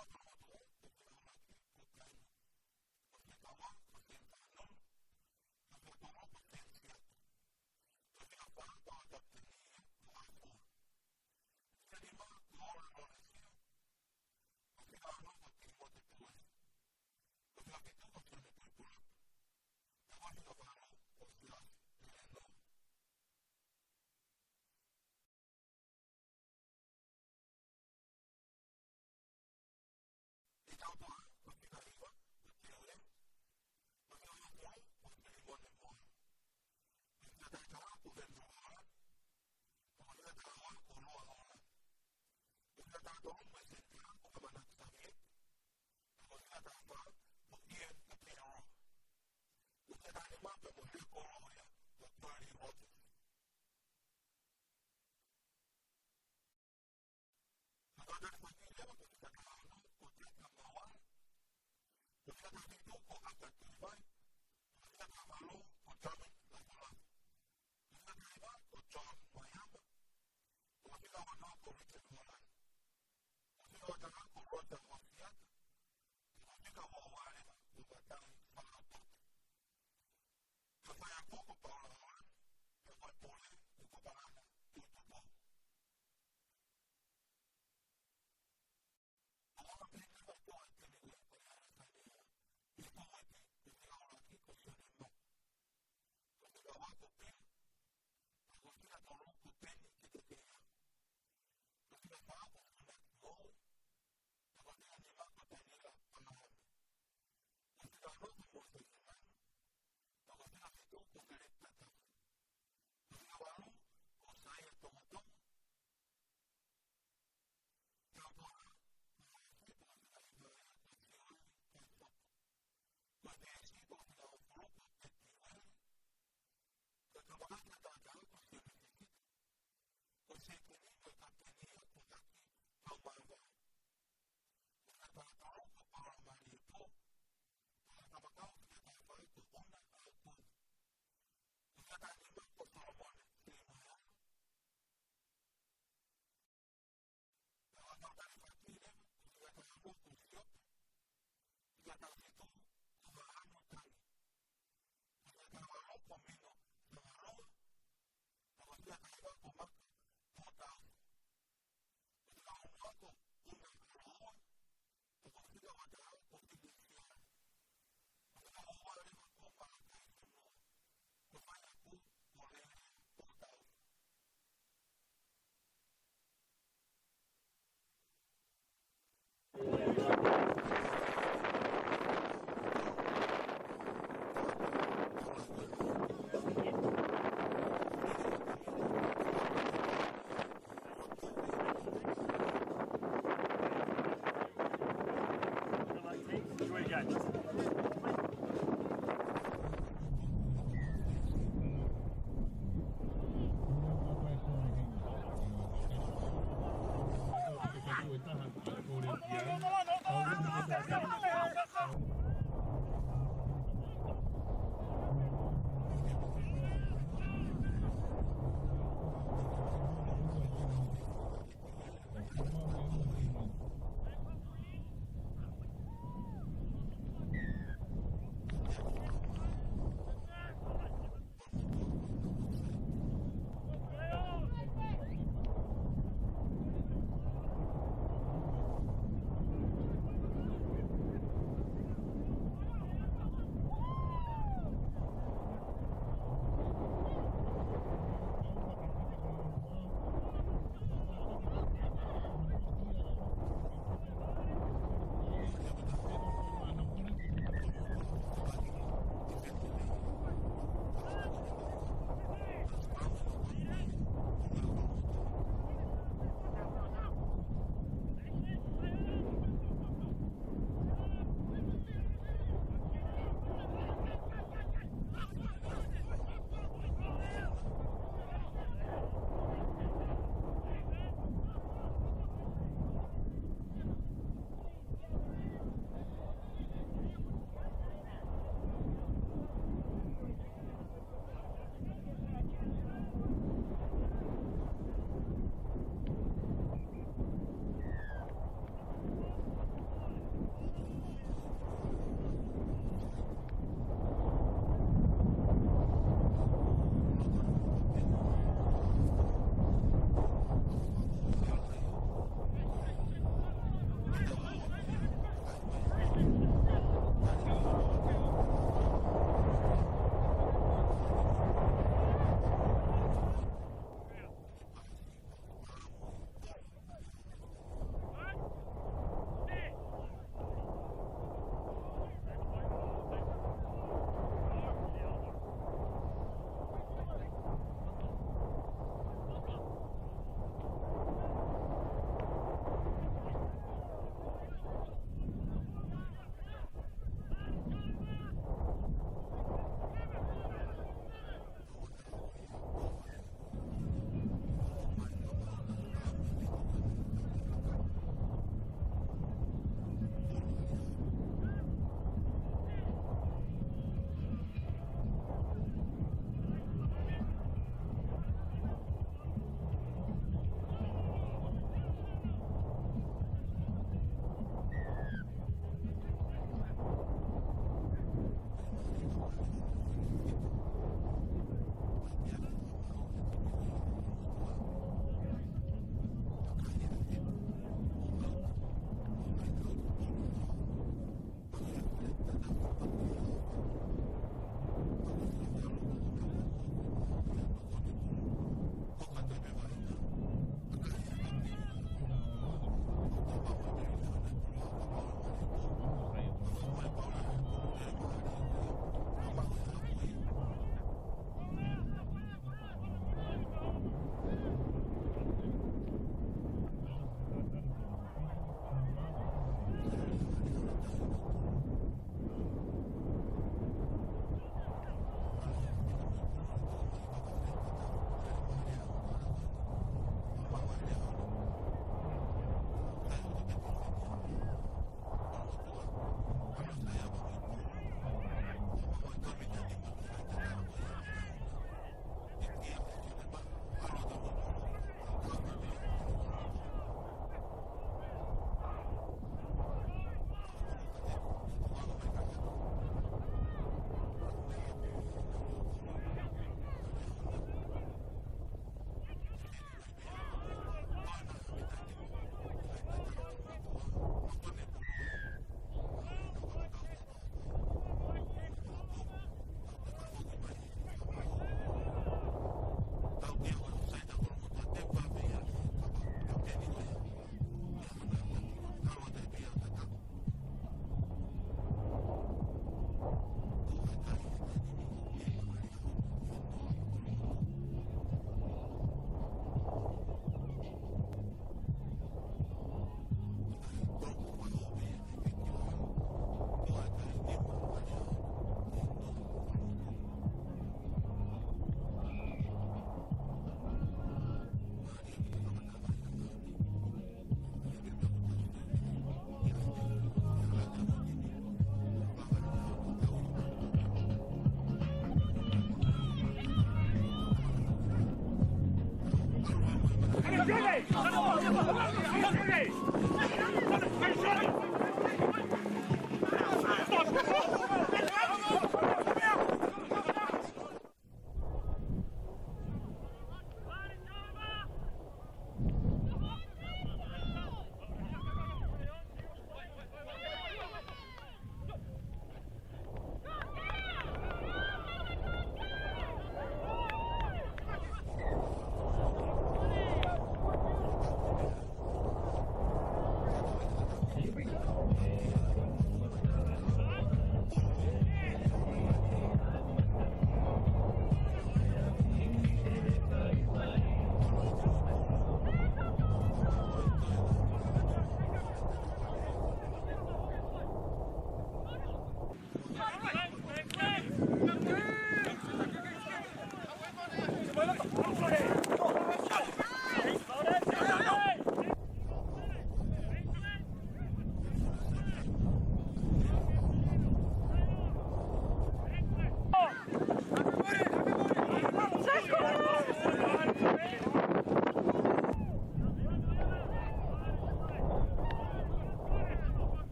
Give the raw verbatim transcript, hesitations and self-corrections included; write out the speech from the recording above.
Ko e fika ua ko Ken Tainui. Ko e fika tolu ko Ken Siata. Ko e fika fā ko e kapiteni ia ko Haifua. Ko e fika nima ko Ole Lolesio. Ko e fika ono ko Timoti Puesi. Ko e fika fitu ko Sione Puipula. Pea ko e fika valu ko Siaosi Talanoa. ʻI he taupotu, ko e fika hiva ko Teo Lemu. Ko e fika hongofulu ko Filimone Moana. Ko e fika taha taha ko Ventura Moana. Ko e fika taha ua ko Loa Moana. Ko e fika taha tolu ko e senitā ko ʻAmanaki Saveieti. Ko e fika taha fā ko Ian Aotearoa. Ko e fika taha nima pea mo e fika kolo ia ko Tony Rogers. Ko e taupotu leva ko e fika taha ono ko Teka Mauala. Ko e fika taha fitu ko Aka Tuʻivai. Ko e fika taha valu ko John Lafalafa. Ko e fika taha hiva ko John Maiama. Ko e fika ua noa ko Richard Holland. Ko e fika ua taha ko Roger Masiata. Ko e fika ua ua leva ko Matai Fakaʻaupata. Ko e faiako ko Paula Holland, pea ko e pule ko Papalana Tuʻitupou. ʻOku ʻi ai pē ʻa e faiako ʻa e timi ko ē ʻo e Alasania ʻi he potu ʻi he fika ʻuluaki ko Sione Mati. Ko e fika ua ko Pili, pea ko e fika tolu ko Peni Ketekeʻeau. Ko e fika fā ko Funaki Moʻui, pea ko e fika nima ko Taniela Pangahame. Ko e fika ono ko Mosese Manu, pea ko e fika fitu ko Filipe Tatafu. Ko e fika valu ko Saia Tomatonga. Taupotu, ko e fika hiva ia ko Sione Taitopo. Ko e fika hongofulu ko Peti Ueli. Ko e kapakaka taha taha ko Sione Tekita. Ko e sekeni ko e kapiteni ia ko Taki Haumāvae. Ko e fika taha tolu ko Paula Malie Pō. Ko e kapakaka taha fā ko Una Aupulu. Ko e fika taha nima ko Solomone Tēmoeano. Ko e fika taha fā ko Tēmoeano, ko e fika taha ua ko Siope, ko e fika taha fitu ko Haʻano Tani, ko e fika taha valu ko Mino Tangaloa, ko e fika taha hiva ko Maka Potau, ko e fika ua ko Una Aloua, ko e fika ua taha ko Filifiano, ko e fika ua leva ko Malakai Fonua, ko e faiako ko Lele Potau.